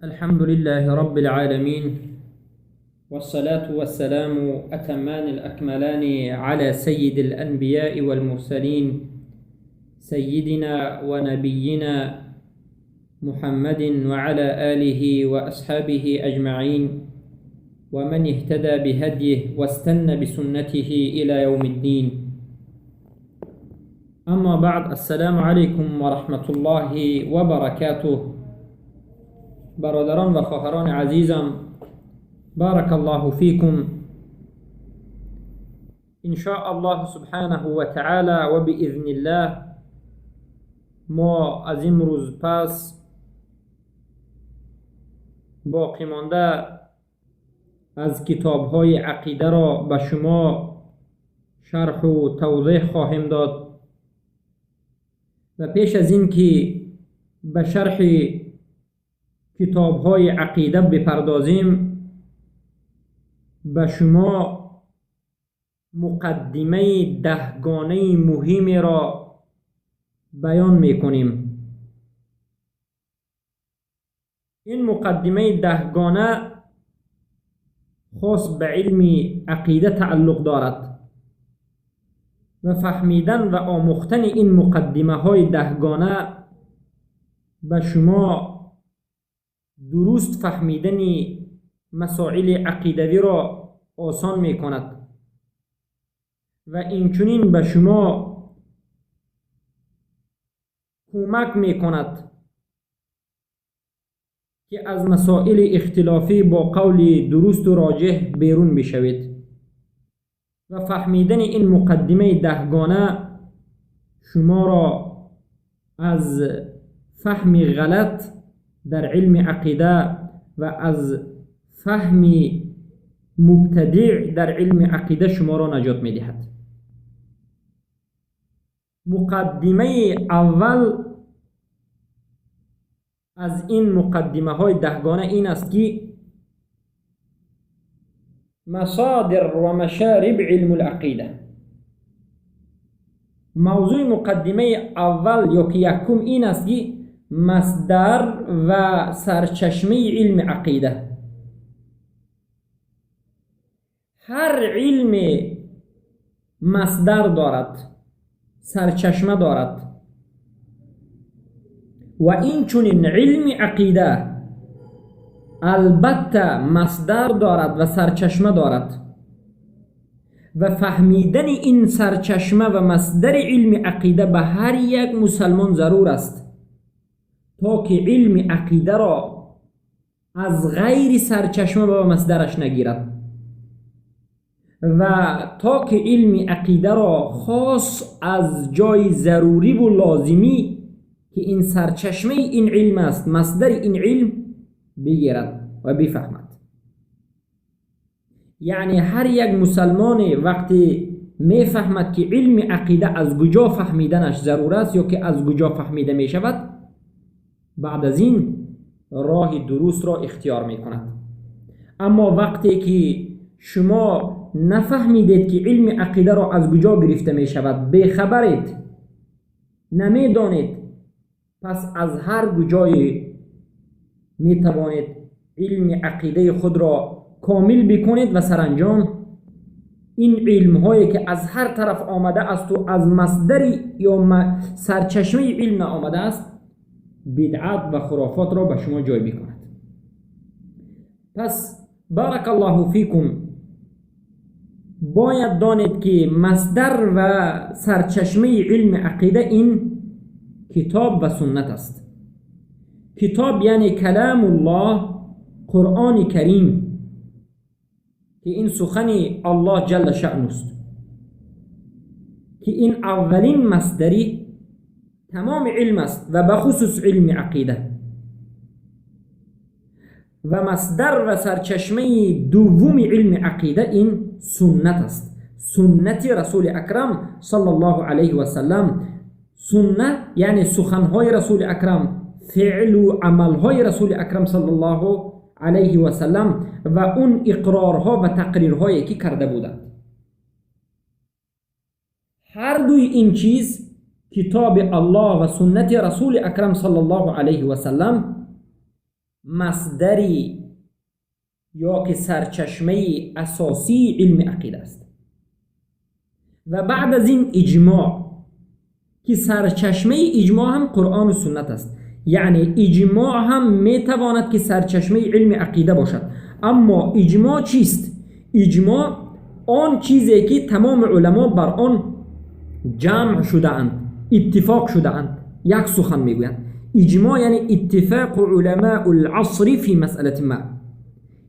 الحمد لله رب العالمين، والصلاة والسلام أتمان الأكملان على سيد الأنبياء والمرسلين، سيدنا ونبينا محمد وعلى آله وأصحابه أجمعين، ومن اهتدى بهديه واستنى بسنته إلى يوم الدين. أما بعد، السلام عليكم ورحمة الله وبركاته. برادران و خواهران عزیزم، بارك الله فيكم. إن شاء الله سبحانه وتعالى وبإذن الله ما از امروز پس باقی مانده از کتاب های عقیده را به شما شرح و توضیح خواهیم داد و پیش از این که به شرح کتاب های عقیده بپردازیم، به شما مقدمه دهگانه مهمی را بیان میکنیم. این مقدمه دهگانه خاص به علم عقیده تعلق دارد و فهمیدن و آموختن این مقدمه های دهگانه به شما درست فهمیدن مسائل عقیدوی را آسان می کند و اینچنین به شما کمک می کند که از مسائل اختلافی با قول درست و راجح بیرون بشوید. و فهمیدن این مقدمه دهگانه شما را از فهم غلط در علم عقیده و از فهم مبتدع در علم عقیده شما را نجات می دهد. مقدمه اول از این مقدمه های دهگانه این است که مصادر و مشارب علم العقیده. موضوع مقدمه اول یا که یکم این است که مصدر و سرچشمه علم عقیده. هر علم مصدر دارد، سرچشمه دارد و این چنین علم عقیده البته مصدر دارد و سرچشمه دارد و فهمیدن این سرچشمه و مصدر علم عقیده به هر یک مسلمان ضرور است تا که علم عقیده را از غیر سرچشمه و مصدرش نگیرد و تا که علم عقیده را خاص از جای ضروری و لازمی که این سرچشمه این علم است، مصدر این علم بگیرد و بفهمد. یعنی هر یک مسلمان وقتی میفهمد که علم عقیده از کجا فهمیدنش ضرور است یا که از کجا فهمیده می شود، بعد از این راه درست را اختیار می کند. اما وقتی که شما نفهمیدید که علم عقیده را از کجا گرفته می شود، بیخبرید، نمیدانید، پس از هر کجای می توانید علم عقیده خود را کامل بکنید و سرانجام این علم هایی که از هر طرف آمده است و از مصدر یا سرچشمه علم آمده است، بدعت و خرافات را به شما جای بکند. پس بارک الله فیکم، باید دانید که مصدر و سرچشمه علم عقیده این کتاب و سنت است. کتاب یعنی کلام الله، قرآن کریم، که این سخن الله جل شأنه است، که این اولین مصدری تمام علم است و بخصوص علم عقیده. و مصدر و سرچشمه دوم علم عقیده این سنت است، سنت رسول اکرم صلی الله علیه و سلم. سنت یعنی سخنهای رسول اکرم، فعل و عملهای رسول اکرم صلی الله علیه و سلم و اون اقرارها و تقریرهایی که کرده بودند. هر دوی این چیز، کتاب الله و سنت رسول اکرم صلی الله علیه و سلم، مصدری یا که سرچشمه اساسی علم عقیده است. و بعد از این اجماع که سرچشمه اجماع هم قرآن و سنت است. یعنی اجماع هم میتواند که سرچشمه علم عقیده باشد. اما اجماع چیست؟ اجماع آن چیزی که تمام علما بر آن جمع شده اند، اتفاق شده اند، یک سخن میگویند. اجماع یعنی اتفاق علماء العصر فی مسئله ما،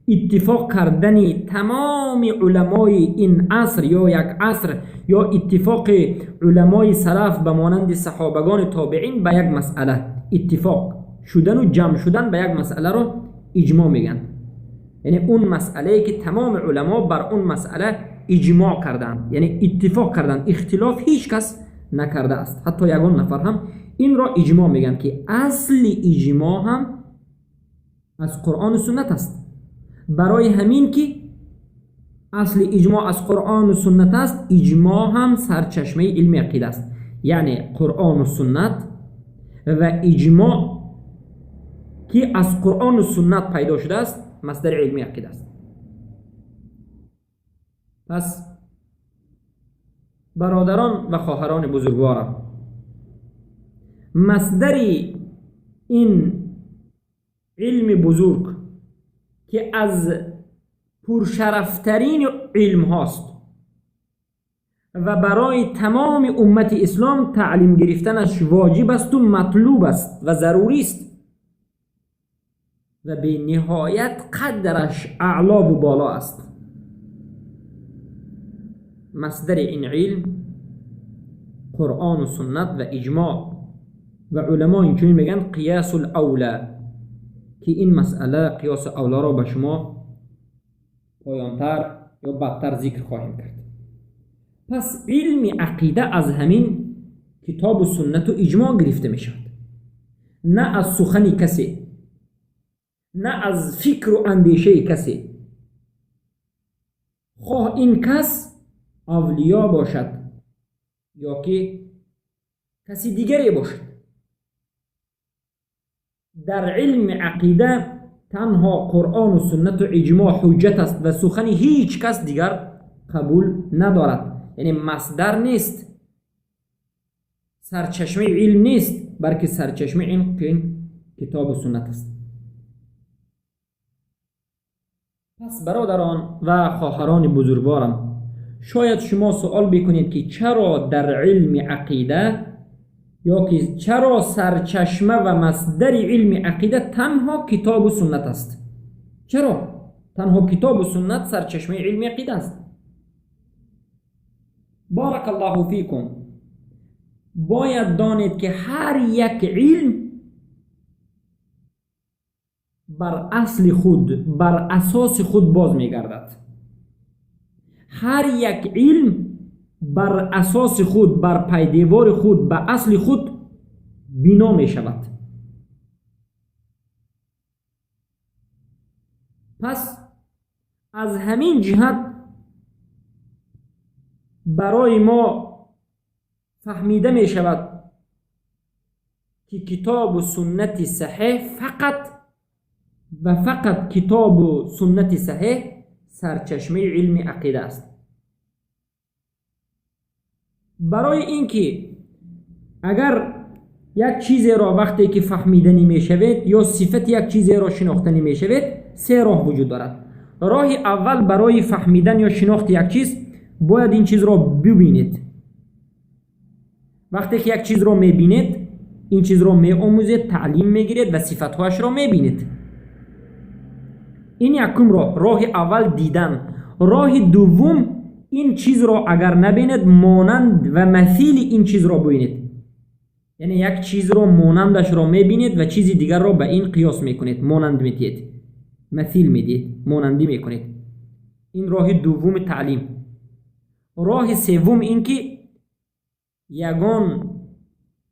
اتفاق کردن تمام علمای این عصر یا یک عصر یا اتفاق علمای سلف به مانند صحابگان تابعین به یک مسئله، اتفاق شدن و جمع شدن به یک مسئله رو اجماع میگن. یعنی اون مسئله که تمام علما بر اون مسئله اجماع کردند، یعنی اتفاق کردند، اختلاف هیچ کس نکرده است، حتی یگان نفر هم. این را اجماع میگن که اصل اجماع هم از قرآن و سنت است. برای همین که اصل اجماع از قرآن و سنت است، اجماع هم سرچشمه علم عقیده است. یعنی قرآن و سنت و اجماع که از قرآن و سنت پیدا شده است مصدر علمی عقیده است. پس برادران و خواهران بزرگوارم، مصدر این علم بزرگ که از پرشرفترین علم هاست و برای تمام امت اسلام تعلیم گرفتنش واجب است و مطلوب است و ضروری است و به نهایت قدرش اعلا و بالا است، مصدر این علم قرآن و سنت و اجماع. و علما اینچنین میگن قیاس الاولا، که این مسئله قیاس اولا را به شما پایانتر یا بدتر ذکر خواهیم کرد. پس علم عقیده از همین کتاب و سنت و اجماع گرفته می شود، نه از سخن کسی، نه از فکر و اندیشه کسی، خواه این کس اولیا باشد یا که کسی دیگری باشد. در علم عقیده تنها قرآن و سنت و اجماع حجت است و سخن هیچ کس دیگر قبول ندارد. یعنی مصدر نیست، سرچشمه علم نیست، بلکه سرچشمه علم کتاب و سنت است. پس برادران و خواهران بزرگوارم، شاید شما سوال بکنید که چرا در علم عقیده یا که چرا سرچشمه و مصدر علم عقیده تنها کتاب و سنت است؟ چرا تنها کتاب و سنت سرچشمه علم عقیده است؟ بارک الله فیکم. باید دانید که هر یک علم بر اصل خود، بر اساس خود باز میگردد. هر یک علم بر اساس خود، بر پیدیوار خود، به اصل خود بنا می شود. پس از همین جهت برای ما فهمیده می شود که کتاب و سنت صحیح فقط و فقط کتاب و سنت صحیح سرچشمه علم عقیده است. برای اینکه اگر یک چیزی را وقتی که فهمیدنی میشوید یا صفت یک چیزی را شناختنی میشوید، سه راه وجود دارد. راه اول برای فهمیدن یا شناخت یک چیز باید این چیز را ببینید. وقتی که یک چیز را میبینید، این چیز را میآموزید، تعلیم میگیرید و صفتهایش را میبینید. این یکم راه، راه اول دیدن. راه دوم، این چیز را اگر نبیند مانند و مثیل این چیز را ببینید. یعنی یک چیز را مانندش را میبینید و چیزی دیگر را به این قیاس میکنید، مانند میدید، مثیل میدید، مانندی میکنید. این راه دوم تعلیم. راه سوم این که یگان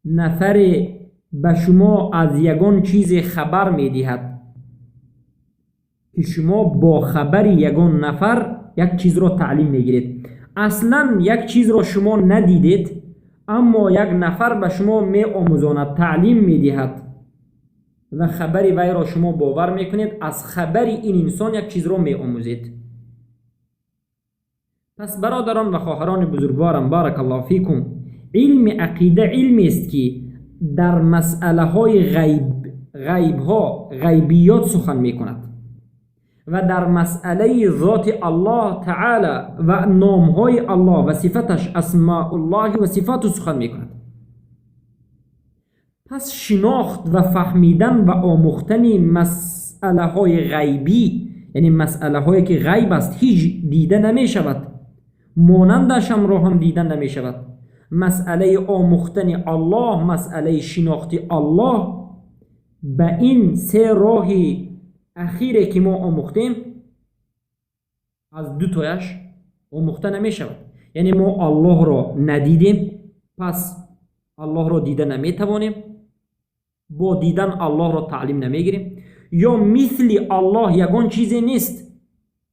نفر به شما از یگان چیز خبر میدهد که شما با خبر یگان نفر یک چیز را تعلیم میگیرید. اصلا یک چیز را شما ندیدید، اما یک نفر به شما می آموزاند، تعلیم میدهد. ва хабари вайро шумо бовар мекунед, аз хабари ин инсон як чизро меомӯзед. Пас, бародарон ва хоҳарони бузургворам, баракаллоҳу фикум, илми ақида илмест, ки дар масъалаҳои ғайб, ғайбҳо, ғайбиёт сухан мекунад ва дар масъалаи зоти Аллоҳ таъоло ва номҳои Аллоҳ ва сифаташ, асмауллоҳи ва сифату, сухан мекунад. Пас шинохт ва фаҳмидан ва омӯхтани масъалаҳои ғайбӣ, яъне масъалаҳое ки ғайб аст, ҳеҷ дида намешавад, монандашамро ҳам дида намешавад, масъалаи омӯхтани Аллоҳ, масъалаи шинохти Аллоҳ ба ин се роҳи ахире ки мо омӯхтем, аз дутояш омӯхта намешавад. Яъне мо Аллоҳро надидем, пас Аллоҳро дида наметавонем, бо дидан Аллоҳро таълим намегирем. Ё мисли Аллоҳ ягон чизе нест,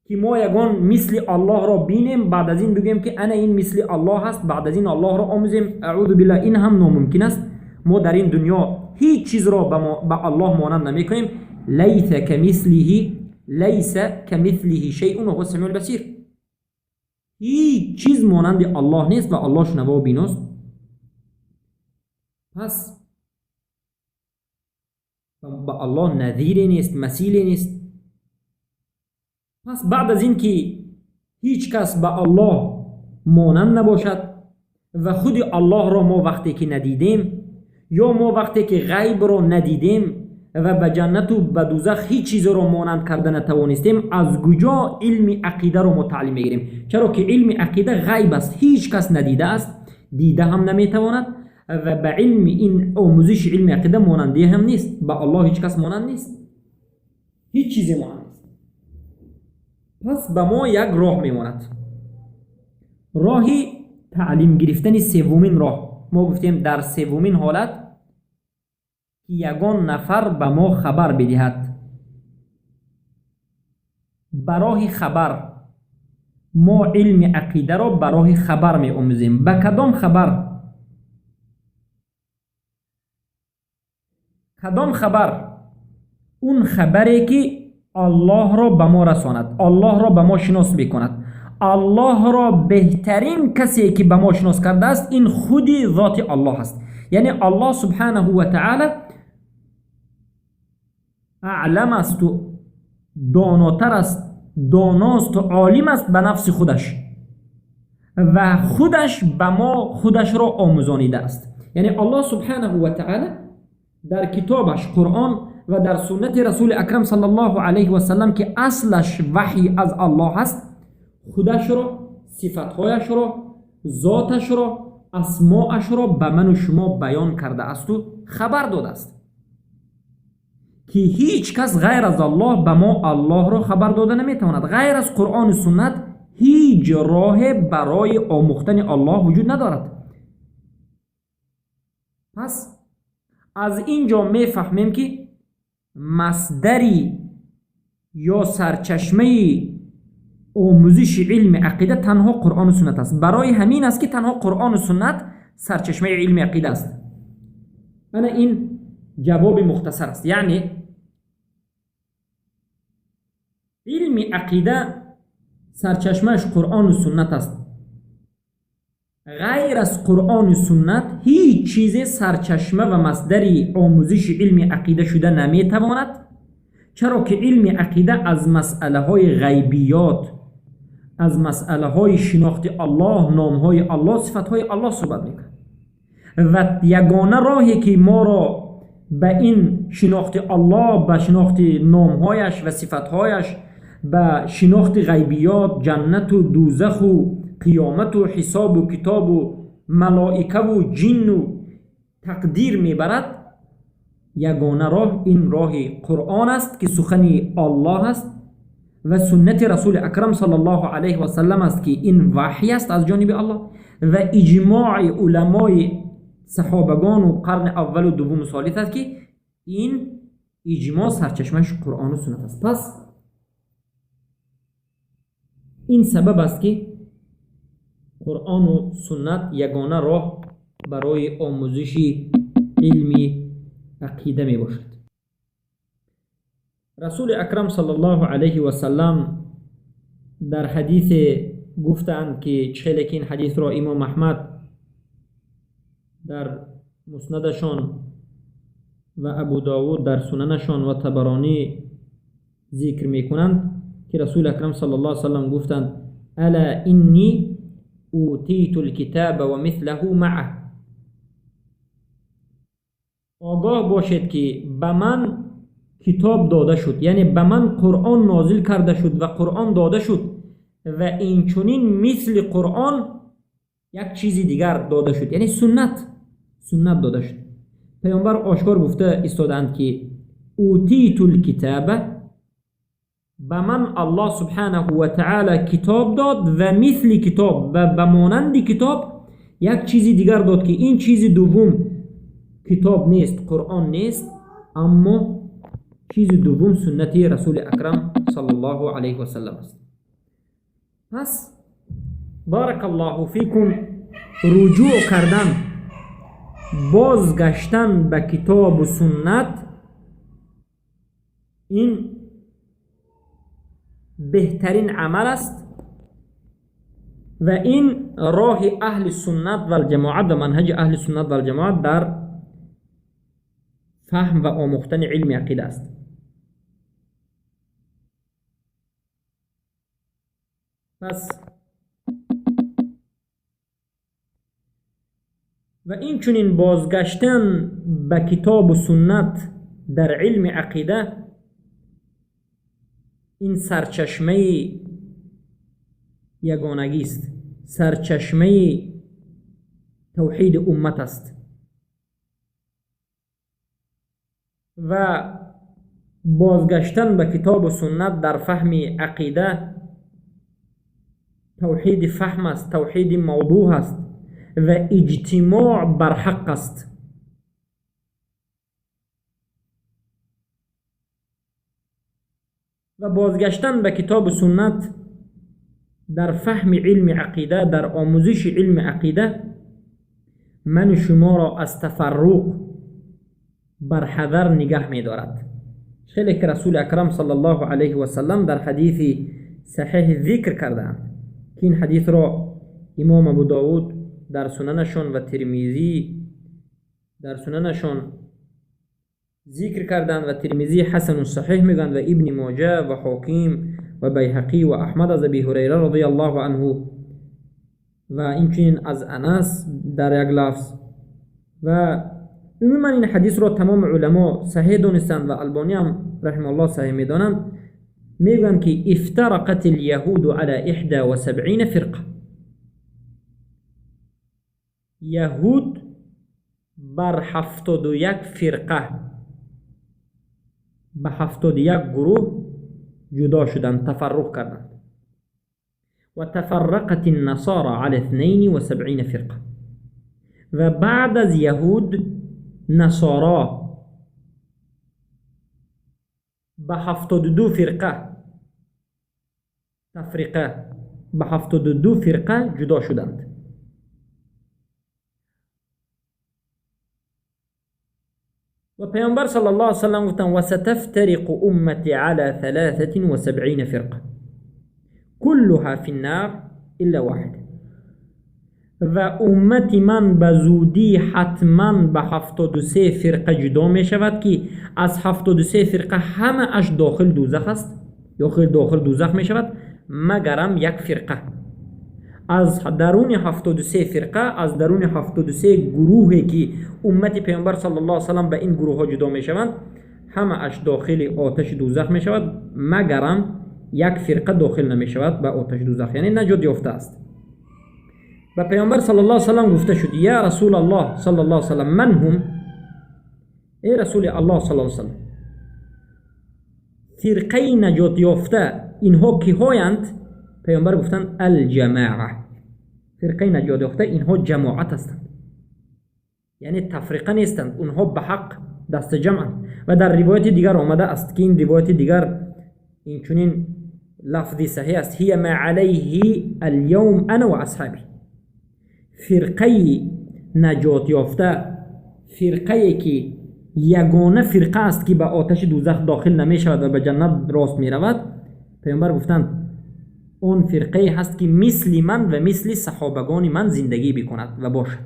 ки мо ягон мисли Аллоҳро бинем, баъд аз ин бигӯем, ки ана ин мисли Аллоҳ аст, баъд аз ин Аллоҳро омӯзем. Аъузу биллаҳ, ин ҳам номумкин аст. Мо дар ин дунё ҳеҷ чизро ба Аллоҳ монанд намекунем. Лайса камислиҳи шайъун ва ҳува самиул басир. Ҳеҷ чиз монанди Аллоҳ нест ва Аллоҳ шунавову биност. Пас ба Аллоҳ назире нест, масиле нест. Пас баъд аз ин ки ҳеҷ кас ба Аллоҳ монанд набошад ва худи Аллоҳро мо вақте ки надидем, ё мо вақте ки ғайбро надидем ва ба ҷаннату ба дузах ҳеҷ чизеро монанд карда натавонистем, аз куҷо илми ақидаро мо таълим мегирем? Чаро ки илми ақида ғайб аст, ҳеҷ кас надидааст, дида ҳам наметавонад ва ба илми ин омӯзиши илми ақида монандӣ ҳам нест. Ба Аллоҳ ҳеҷ кас монанд нест, ҳеҷ чизе монанд нест. Пас ба мо як роҳ мемонад, роҳи таълим гирифтани севумин роҳ. Мо гуфтем, дар севумин ҳолат ки ягон нафар ба мо хабар бидиҳад, ба роҳи хабар. Мо илми ақидаро ба роҳи хабар меомӯзем. Ба кадом хабар? Кадом хабар? Он хабаре ки Аллоҳро ба мо расонад, Аллоҳро ба мо шинос мекунад. Аллоҳро беҳтарин касе ки ба мо шинос кардааст, ин худи зоти Аллоҳ аст. Яъне Аллоҳ субҳанаҳу ва таъала аълам асту донотар аст, доносту олим аст ба нафси худаш ва худаш ба мо худашро омӯзонидааст. Яъне Аллоҳ субҳанаҳу ва таъала дар китобаш Қуръон ва дар суннати Расули Акрам саллаллоҳу алайҳи васалам, ки аслаш ваҳй аз Аллоҳ аст, худашро, сифатҳояшро, зоташро, асмоашро ба ману шумо баён кардаасту хабар додааст, ки ҳеҷ кас ғайр аз Аллоҳ ба мо Аллоҳро хабар дода наметавонад. Ғайр аз Қуръону суннат ҳеҷ роҳе барои омӯхтани Аллоҳ вуҷуд надорад. Пас аз ин ҷо мефаҳмем, ки масдари ё сарчашмаи омӯзиши илми ақида танҳо Қуръону суннат аст. Барои ҳамин аст, ки танҳо Қуръону суннат сарчашмаи илми ақида аст. Ана ин ҷавоби мухтасар аст. Яъне илми ақида сарчашмааш Қуръону суннат аст. Ғайр аз Қуръону суннат ҳеҷ чизе сарчашма ва масдари омӯзиши илми ақида шуда наметавонад, чаро ки илми ақида аз масъалаҳои ғайбиёт, аз масъалаҳои шинохти Аллоҳ, номҳои Аллоҳ, сифатҳои Аллоҳ суҳбат мекунад ва ягона роҳе ки моро ба ин шинохти Аллоҳ, ба шинохти номҳояш ва сифатҳояш, ба шинохти ғайбиёт, ҷаннату дузаху қиёмату ҳисобу китобу малоикаву ҷинну тақдир мебарад, ягона роҳ ин роҳи Қуръон аст, ки сухани Аллоҳ аст, ва суннати Расули Акрам саллаллоҳу алайҳи васаллам аст, ки ин ваҳй аст аз ҷониби Аллоҳ, ва иҷмои уламои саҳобагону қарни аввалу дуввуму солис аст, ки ин иҷмоъ сарчашмааш Қуръону суннат аст. Пас ин сабаб аст, ки Қуръону суннат ягона роҳ барои омӯзиши илми ақида мебошад. Расули Акрам саллаллоҳу алайҳи васаллам дар ҳадисе гуфтаанд, ки чхеле ки ин ҳадисро имом Аҳмад дар муснадашон ва Абу Довуд дар сунанашон ва Табаронӣ зикр мекунанд, ки Расули Акрам саллаллоҳу алайҳи васаллам гуфтанд: ألا إني أوتيت الكتاب ومثله معه. Огоҳ бошед, ки ба ман китоб дода шуд, яъне ба ман Қуръон нозил карда шуд ва Қуръон дода шуд ва инчунин мисли Қуръон як чизи дигар дода шуд, яъне суннат дода шуд. Паёмбар ошкор гуфта истодаанд, ки أوتيت الكتاب, ба ман Аллоҳ субҳанаҳу ва таъала китоб дод ва мисли китоб ва ба монанди китоб як чизи дигар дод, ки ин чизи дуввум китоб нест, Қуръон нест, аммо чизи дуввум суннати Расули Акрам саллаллоҳу алайҳи васаллам аст. Пас, баракаллоҳу фикум, руҷӯъ кардан, бозгаштан ба китобу суннат ин беҳтарин амал аст ва ин роҳи аҳли суннат валҷамоат ва манҳаҷи аҳли суннат валҷамоат дар фаҳм ва омӯхтани илми ақида аст. Пас ва инчунин бозгаштан ба китобу суннат дар илми ақида ин сарчашмаи ягонагист, сарчашмаи тавҳиди уммат аст ва бозгаштан ба китобу суннат дар фаҳми ақида тавҳиди фаҳм аст, тавҳиди мавдӯъ аст ва иҷтимоъ бар ҳақ аст. Ва бозгаштан ба китобу суннат дар фаҳми илми ақида, дар омӯзиши илми ақида ману шуморо аз тафарруқ бар ҳазар нигаҳ медорад. Хеле ки Расули Акрам саллаллоҳу алайҳи васаллам дар ҳадиси саҳеҳ зикр кардаанд, ки ин ҳадисро имом Абу Довуд дар сунанашон ва Тирмизӣ дар сунанашон зикр карданд ва Тирмизӣ ҳасану саҳеҳ мегӯянд ва Ибни Моҷа ва Ҳоким ва Байҳақӣ ва Аҳмад аз Аби Ҳурайра розияллоҳу анҳу ва инчунин аз Анас дар як лафз. Ва умуман ин ҳадисро тамоми уламо саҳеҳ донистанд ва Албонӣ ҳам раҳимаҳуллоҳ саҳеҳ медонанд. Мегӯянд, ки افترقت اليهود على 71 فرقة. یهود بر 71 فرقه، به 71 گروه جدا شدند، تفرق کردند. و تفرقت النصارى على 72 فرقة. و بعد از یهود نصارا به 72 فرقه تفریقه، به 72 فرقه جدا شدند. و پیامبر صلی الله علیه و سلم گفتند: و ستفترق امتی على 73 فرقه كلها في النار الا واحده. و امت من به زودی حتما به 73 فرقه جدا می شود که از 73 فرقه همه اش داخل دوزخ است یا خیر داخل دوزخ می شود، مگرم یک فرقه. از درون 73 فرقه، از درون 73 گروهی که امت پیامبر صلی الله علیه و سلم به این گروه ها جدا می شوند، همه اش داخل آتش دوزخ می شود، مگرم یک فرقه داخل نمی شود به آتش دوزخ، یعنی نجات یافته است. به پیامبر صلی الله علیه و سلم گفته شد: یا رسول الله صلی الله علیه و سلم من هم؟ ای رسول الله صلی الله علیه و سلم، فرقه نجات یافته اینها کیهایند؟ پیامبر گفتند: الجماعه. فرقه نجات یافته اینها جماعت هستند، یعنی تفریقه نیستند، اونها به حق دست جمعند. و در روایت دیگر آمده است که این روایت دیگر این چنین لفظی صحیح است: هی ما علیه اليوم انا و اصحابی. فرقه نجات یافته، فرقه که ягона фирқа аст, ки ба оташи дӯзах дохил намешавад ва ба ҷаннат рост меравад? Паёмбар гуфтанд: он фирқае ҳаст, ки мисли ман ва мисли саҳобагони ман зиндагӣ бикунад ва бошад.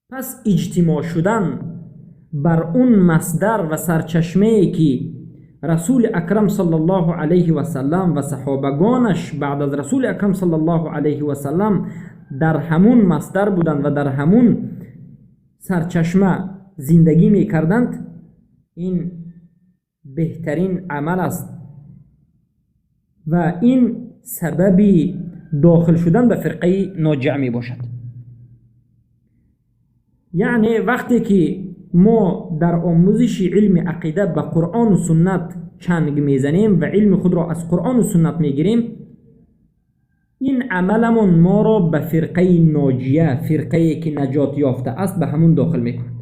Пас иҷтимоъ шудан бар он масдар ва сарчашмае, ки расули акрам саллаллоҳу алайҳи васаллам ва саҳобагонаш баъд аз расули акрам саллаллоҳу алайҳи васаллам дар ҳамун масдар буданд ва дар ҳамун сарчашма зиндагӣ мекарданд, ин беҳтарин амал аст ва ин сабаби дохил шудан ба фирқаи ноҷиа мебошад. Яъне вақте ки мо дар омӯзиши илми ақида ба Қуръону суннат чанг мезанем ва илми худро аз Қуръону суннат мегирем, ин амаламон моро ба фирқаи ноҷия, фирқае ки наҷот ёфта аст, ба ҳамун дохил мекунад.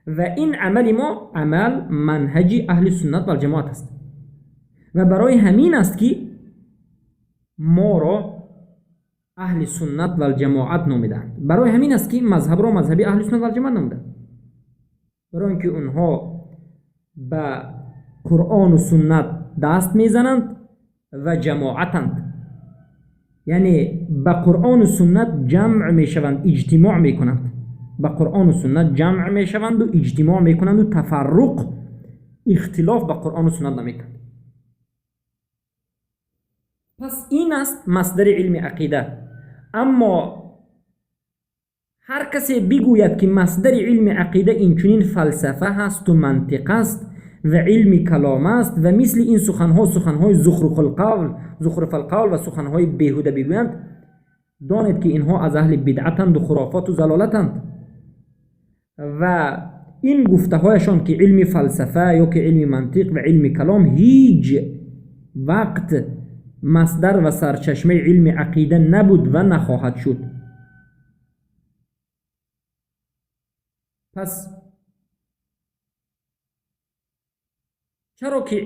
Ва ин амали мо амал манҳаҷи аҳли суннат валҷамоат аст. Ва барои ҳамин аст, ки моро аҳли суннат валҷамоат номидаанд. Барои ҳамин аст, ки мазҳабро мазҳаби аҳли суннат валҷамоат номидаанд. Барои ин ки онҳо ба Қуръону суннат даст мезананд ва ҷамоатанд. Яъне ба Қуръону суннат ҷамъ мешаванд, иҷтимоъ мекунанд. Ба Қуръону суннат ҷамъ мешаванду иҷтимоъ мекунанду тафарруқ, ихтилоф ба Қуръону суннат намекунанд. Пас ин аст масдари илми ақида. Аммо ҳар касе бигӯяд, ки масдари илми ақида инчунин фалсафа ҳасту мантиқ аст ва илми калом аст ва мисли ин суханҳо суханҳои зухруфалқавл ва суханҳои беҳуда бигӯянд, донед, ки инҳо аз аҳли бидъатанду хурофоту залолатанд. Ва ин гуфтаҳояшон, ки илми фалсафа ё ки илми мантиқ ва илми калом ҳеҷ вақт масдар ва сарчашмаи илми ақида набуд ва нахоҳад шуд. Пас чаро ки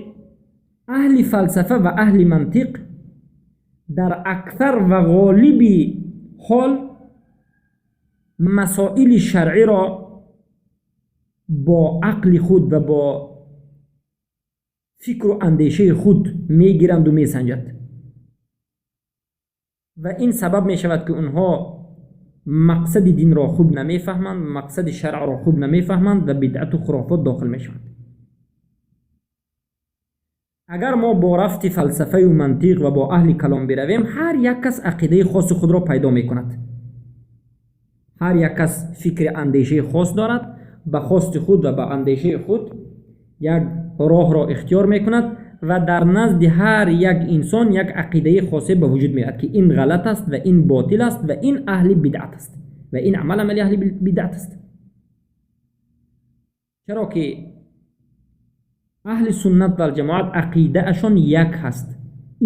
аҳли фалсафа ва аҳли мантиқ дар аксар ва ғолиби ҳол масоили шаръиро бо ақли худ ва бо фикру андешаи худ мегиранду месанҷанд ва ин сабаб мешавад, ки онҳо мақсади динро хуб намефаҳманд, мақсади шаръро хуб намефаҳманд ва бидъату хурофот дохил мешаванд. Агар мо бо рафти фалсафаю мантиқ ва бо аҳли калом биравем, ҳар як кас ақидаи хоси худро пайдо мекунад. Ҳар як кас фикри андешаи хос дорад, ба хости худ ва ба андешаи худ як роҳро ихтиёр мекунад ва дар назди ҳар як инсон як ақидаи хосе ба вуҷуд меояд, ки ин ғалат аст ва ин ботил аст ва ин аҳли бидъат аст ва ин амал амали аҳли бидъат аст. Чаро ки аҳли суннат валҷамоат ақидаашон як ҳаст,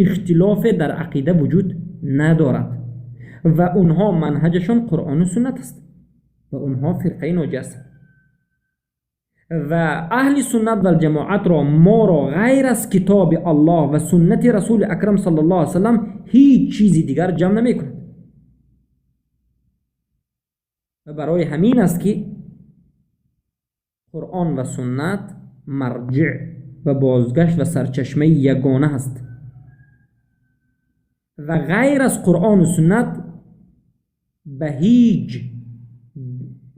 ихтилофе дар ақида вуҷуд надорад ва онҳо манҳаҷашон Қуръону суннат аст ва онҳо фирқаи ноҷӣ ҳастанд. Ва аҳли суннат валҷамоатро моро ғайр аз китоби Аллоҳ ва суннати расули акрам саллаллоҳу алайҳи васаллам ҳеҷ чизи дигар ҷамъ намекунад. Ва барои ҳамин аст, ки Қуръон ва суннат марҷиъ ва бозгашт ва сарчашмаи ягона ҳаст ва ғайр аз Қуръону суннат ба ҳеҷ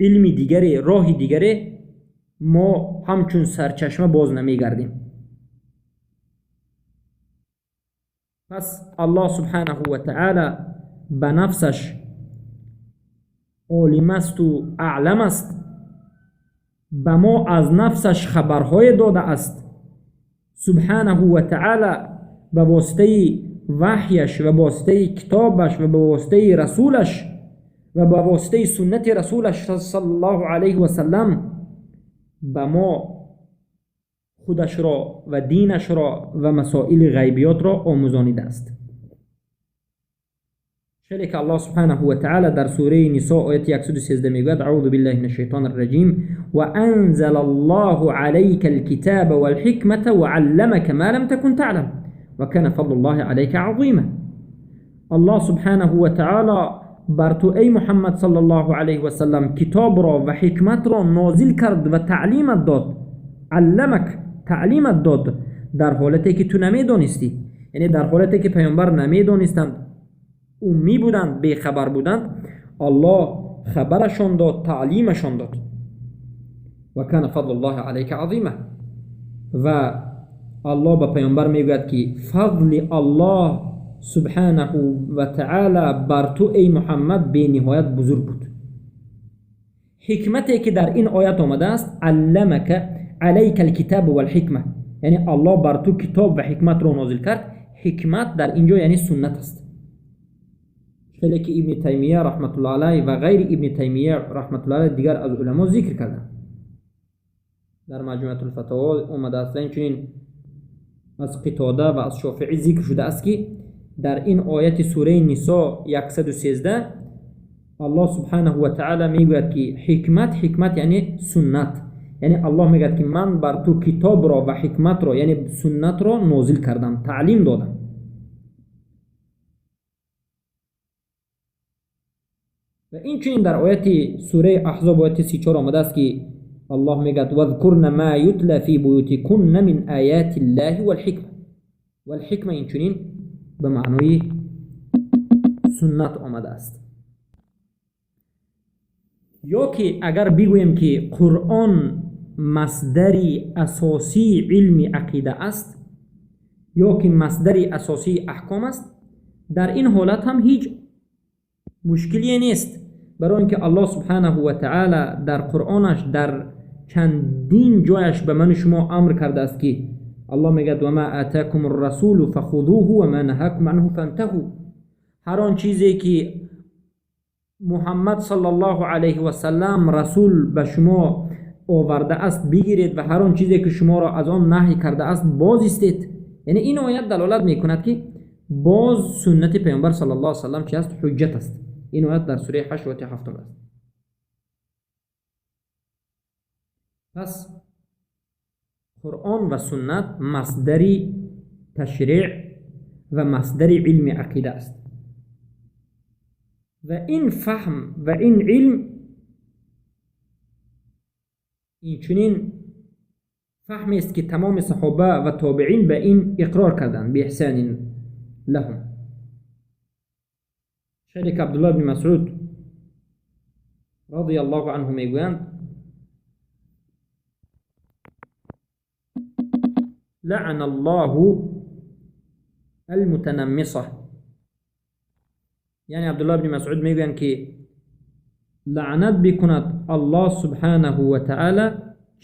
илми дигаре, роҳи дигаре мо ҳамчун сарчашма боз намегардем. Пас Аллоҳ субҳанаҳу ва таъала ба нафсаш олим асту аълам аст, ба мо аз нафсаш хабарҳое додааст. Субҳанаҳу ва таъала ба воситаи ваҳяш ва воситаи китобаш ва ба воситаи расулаш ва ба воситаи суннати расулаш саллаллоҳу алайҳи васаллам ба мо худашро ва динашро ва масоили ғайбиётро омӯзонидааст. Хеле ки Аллоҳ субҳанаҳу ва таъала дар сураи Нисо ояти 113 мегӯяд: аъузу биллаҳи минаш шайтони раҷим ва анзала Аллоҳу алайка алкитаба валҳикмата ва алламака ма лам такун таълам ва кана фадлуллоҳи алайка азима. Аллоҳ субҳанаҳу ва таъала бар ту эй Муҳаммад саллаллоҳу алайҳи васаллам китобро ва ҳикматро нозил кард ва таълимат дод. Алламак, таълимат дод дар ҳолате ки ту намедонистӣ, яъне дар ҳолате ки паёмбар намедонистанд, уммӣ буданд, бехабар буданд, Аллоҳ хабарашон дод, таълимашон дод. Ва кана фадлуллоҳи алайка азима. Ва Аллоҳ ба паёмбар мегӯяд ки фазли Аллоҳ субҳанаҳу ва таъала бар ту эй Муҳаммад бениҳоят бузург буд. Ҳикмате ки дар ин оят омадааст, алламака алайка алкитабу валҳикма, яъне Аллоҳ бар ту китоб ва ҳикматро нозил кард. Ҳикмат дар ин ҷо яъне суннат аст. Хеле ки Ибни Таймия раҳматуллоҳ алайҳ ва ғайри Ибни Таймия раҳматуллоҳ алайҳ дигар аз уламо зикр карданд. Дар Маҷмӯатул Фатово омадааст ва инчунин аз Қитода ва аз Шофиӣ зикр шудааст ки дар ин ояти сураи Нисо 113 Аллоҳ субҳанаҳу ва таъала мегӯяд ки ҳикмат, ҳикмат яъне суннат, яъне Аллоҳ мегӯяд ки ман бар ту китобро ва ҳикматро, яъне суннатро нозил кардам, таълим додам. Ва инчунин дар ояти сураи Аҳзоб ояти 34 омадааст ки Аллоҳ мегӯяд вазкурна ма ютла фи буютикунна мин аяти ллаҳи валҳикма. Валҳикма инчунин ба маънои суннат омадааст. Ё ки агар бигӯем ки Қуръон масдари асосии илми ақида аст, ё ки масдари асосии аҳком аст, дар ин ҳолат ҳам ҳеҷ мушкилие нест, барои ин ки Аллоҳ субҳанаҳу ва таъала дар Қуръонаш дар чандин ҷояш ба ману шумо амр кардааст ки Аллоҳ мегӯяд ва ма атакум ррасулу фахузуҳу ва ма наҳакум анҳу фантаҳу. Ҳар он чизе ки Муҳаммад саллаллоҳу алайҳи васаллам расул ба шумо овардааст бигиред ва ҳар он чизе ки шуморо аз он наҳй кардааст боз истед. Яъне ин оят далолат мекунад ки боз суннати паёмбар саллаллоҳу алайҳи васаллам чи аст? Ҳуҷҷат аст. Ин оят дар сураи 8 ояти 7 аст. Пас Қуръон ва суннат масдари ташриъ ва масдари илми ақида аст. Ва ин фаҳм ва ин илм инчунин фаҳмест ки тамоми саҳоба ва тобеин ба ин иқрор карданд биэҳсанин лаҳум. Шарик Абдуллоҳ ибни Масъуд радияллоҳу анҳу мегӯянд лаъана Аллоҳу алмутанаммиса. Яъне Абдуллоҳ ибни Масъуд мегӯянд ки лаънат бикунад Аллоҳ субҳанаҳу ва таъала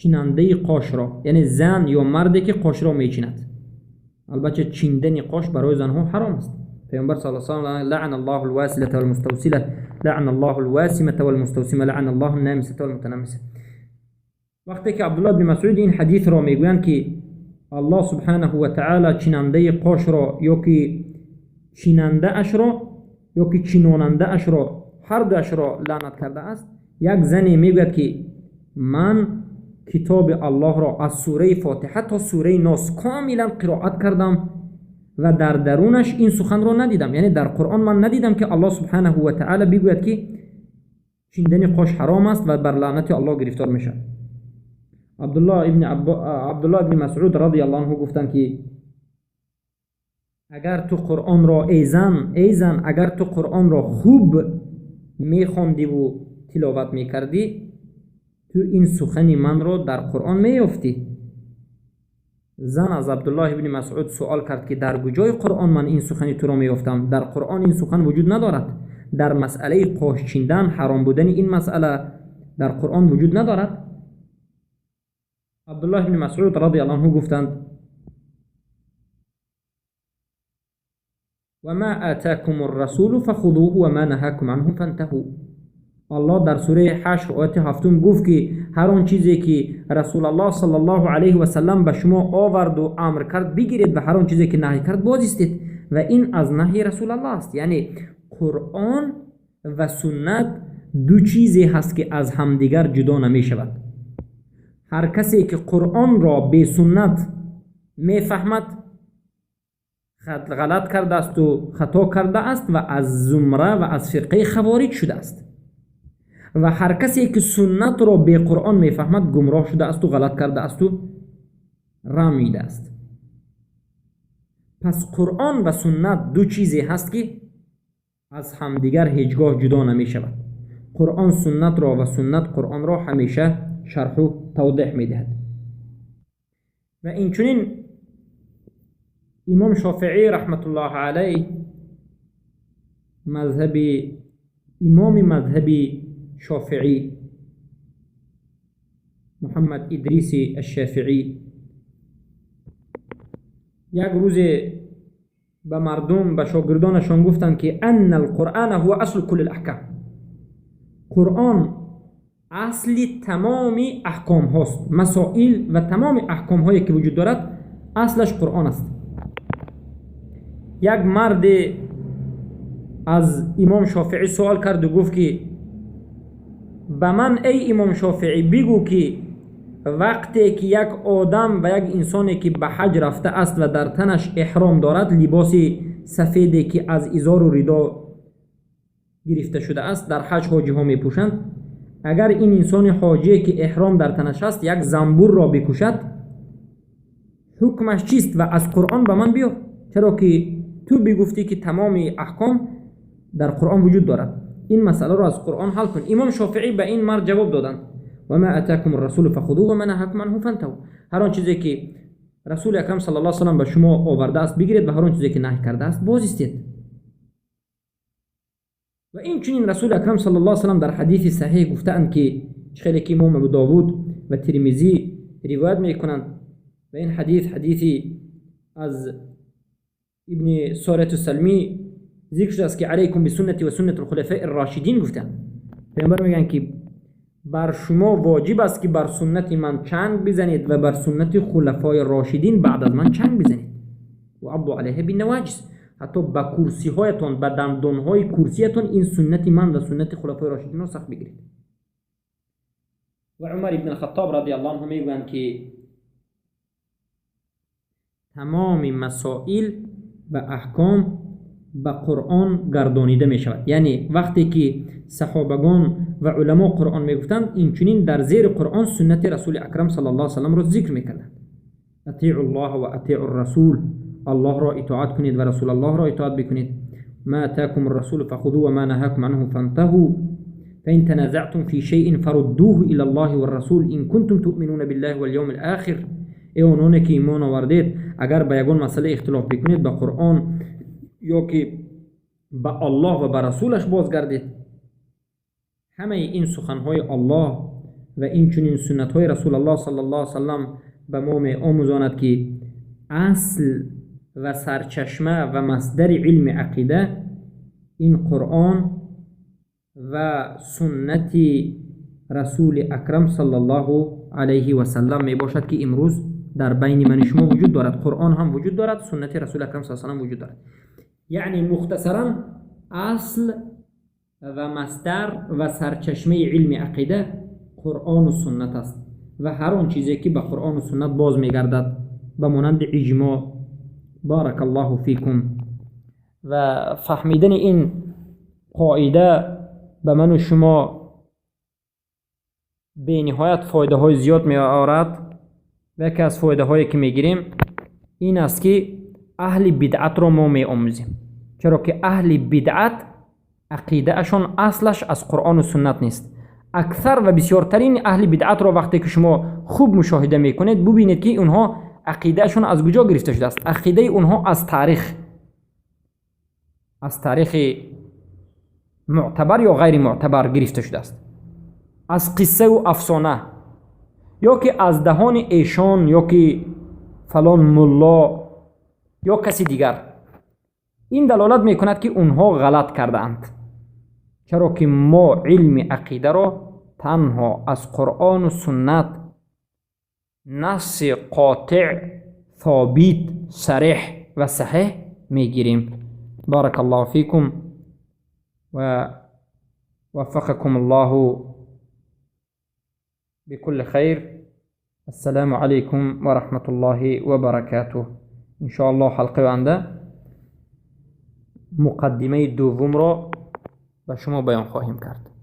чинандаи қошро, яъне зан ё марде ки қошро мечинад. Албатта чиндани қош барои занҳо ҳаром аст. Паёмбар саллаллоҳу алайҳи васаллам лаъана Аллоҳу алвасилата валмуставсила, лаъана Аллоҳу алвасимата валмуставсима, лаъана Аллоҳу аннамисата валмутанаммиса. Вақте ки Абдуллоҳ ибни Масъуд ин ҳадисро мегӯянд ки Аллоҳ субҳанаҳу ва таъала чинандаи қошро ё ки чинандаашро ё ки чинонандаашро ҳар дуашро лаънат кардааст, як зане мегӯяд ки ман китоби Аллоҳро аз сураи Фотиҳа то сураи Нос комилан қироат кардам ва дар дарунаш ин суханро надидам. Яъне дар Қуръон ман надидам ки Аллоҳ субҳанаҳу ва таъала бигӯяд ки чиндани қош ҳаром аст ва бар лаънати Аллоҳ гирифтор мешавад. Абдуллоҳ ибни Масъуд радияллоҳу анҳу гуфтанд ки агар ту Қуръонро эй зан, эй зан, агар ту Қуръонро хуб мехондиву тиловат мекардӣ, ту ин сухани манро дар Қуръон меёфтӣ. Зан аз Абдуллоҳ ибни Масъуд суол кард ки дар куҷои Қуръон ман ин сухани туро меёфтам? Дар Қуръон ин сухан вуҷуд надорад. Дар масъалаи қош чиндан, ҳаром будани ин масъала дар Қуръон вуҷуд надорад. Абдуллоҳ ибни Масъуд радияллоҳу анҳу гуфтанд ва ма атакум ррасулу фахузуҳу ва ма наҳакум анҳу фантаҳу. Аллоҳ дар сураи 8 ояти 7 гуфт ки ҳар он чизе ки Расулаллоҳ саллаллоҳу алайҳи васаллам ба шумо оварду амр кард бигиред ва ҳар он чизе ки наҳй кард боз истед. Ва ин аз наҳйи Расулаллоҳ аст. Яъне Қуръон ва суннат ду чизе ҳаст ки аз ҳамдигар ҷудо намешавад. Ҳар касе ки Қуръонро бесуннат мефаҳмад غلط کرده است و خطا کرده است و از زمره و از فرقه خوارج شده است. و هر کسی که سنت را به قرآن میفهمد گمراه شده است و غلط کرده است و رمیده است. پس قرآن و سنت دو چیزی هست که از همدیگر هیچگاه جدا نمی شود. قرآن سنت را و سنت قرآن را همیشه شرح و توضیح می دهد. و اینچنین امام شافعی رحمت الله علیه، مذهب امام مذهب شافعی محمد ادریس الشافعی، یک روز به مردم، به شاگردانشان گفتند که ان القرآن هو اصل کل الاحکام، قرآن اصل تمام احکام هاست، مسائل و تمام احکام هایی که وجود دارد اصلش قرآن است. یک مرد از امام شافعی سوال کرد و گفت که به من ای امام شافعی بگو که وقتی که یک آدم و یک انسانی که به حج رفته است و در تنش احرام دارد، لباس سفیدی که از ازار و ردا گرفته شده است در حج حاجی ها می پوشند، اگر این انسان حاجی که احرام در تنش است یک زنبور را بکشد حکمش چیست و از قرآن به من بیا، چرا که تو بگفتی که تمام احکام در قرآن وجود دارد، این مسئله را از قرآن حل کن. امام شافعی به این مرد جواب دادند و ما اتاکم الرسول فخذوه و ما نهاکم عنه فانتهوا، هر آن چیزی که رسول اکرم صلی الله علیه و سلم به شما آورده است بگیرید و هر آن چیزی که نهی کرده است باز ایستید. و این چنین رسول اکرم صلی الله علیه و سلم در حدیث صحیح گفتند که خیلی که امام ابو داود و ترمذی روایت میکنند و این حدیث حدیثی از ابن سارة السلمی ذکر شده است که علیکم بسنتی و سنت الخلفاء الراشدین گفتند. پیامبر میگن که بر شما واجب است که بر سنت من چنگ بزنید و بر سنت خلفای راشدین بعد از من چنگ بزنید. و عضوا علیها بالنواجذ، حتی به کرسی هایتان، به دندان های کرسیتان این سنت من و سنت خلفای راشدین را سخت بگیرید. و عمر ابن الخطاب رضی الله عنه میگویند که تمام مسائل و احکام به قرآن گردانیده می شود. یعنی وقتی که صحابگان و علما قرآن می گفتند، این چنین در زیر قرآن سنت رسول اکرم صلی الله علیه و سلم را ذکر می کردند. اطیعوا الله و اطیعوا الرسول، الله را اطاعت کنید و رسول الله را اطاعت بکنید. ما اتاکم الرسول فخذوه و ما نهاکم عنه فانتهوا فإن تنازعتم في شيء فردوه إلى الله والرسول إن كنتم تؤمنون بالله واليوم الآخر. ای آنانی که ایمان آوردید، اگر به یگان مسئله اختلاف بکنید به قرآن یا که به الله و به رسولش بازگردید. همه این سخنهای الله و این چنین سنتهای رسول الله صلی الله علیه و سلم به ما می آموزاند که اصل و سرچشمه و مصدر علم عقیده این قرآن و سنت رسول اکرم صلی الله علیه و سلم می باشد که امروز در بین من شما وجود دارد. قرآن هم وجود دارد، سنت رسول اکرم صلی الله علیه و سلم وجود دارد. یعنی مختصرا اصل و مصدر و سرچشمه علم عقیده قرآن و سنت است و هر آن چیزی که به قرآن و سنت باز میگردد به مانند اجماع. بارک الله فیکم. و فهمیدن این قاعده به من و شما به نهایت فایده های زیاد می آورد. و یکی از فایده هایی که میگیریم این است که اهل بدعت را ما می آموزیم، چرا که اهل بدعت عقیده اشان اصلش از قرآن و سنت نیست. اکثر و بسیارترین اهل بدعت را وقتی که شما خوب مشاهده میکنید ببینید که اونها عقیده اشان از کجا گرفته شده است. عقیده اونها از تاریخ، از تاریخ معتبر یا غیر معتبر گرفته شده است، از قصه و افسانه، یا که از دهان ایشان یا که فلان ملا یا کسی دیگر. این دلالت میکند که اونها غلط کرده اند، چرا که ما علم عقیده را تنها از قرآن و سنت نص قاطع ثابت صریح و صحیح میگیریم. بارک الله فیکم و وفقكم الله بكل خير. السلام عليكم ورحمة الله وبركاته. إن شاء الله حلقة آینده Муқаддимаи дуввумро ба шумо баён хоҳем кард.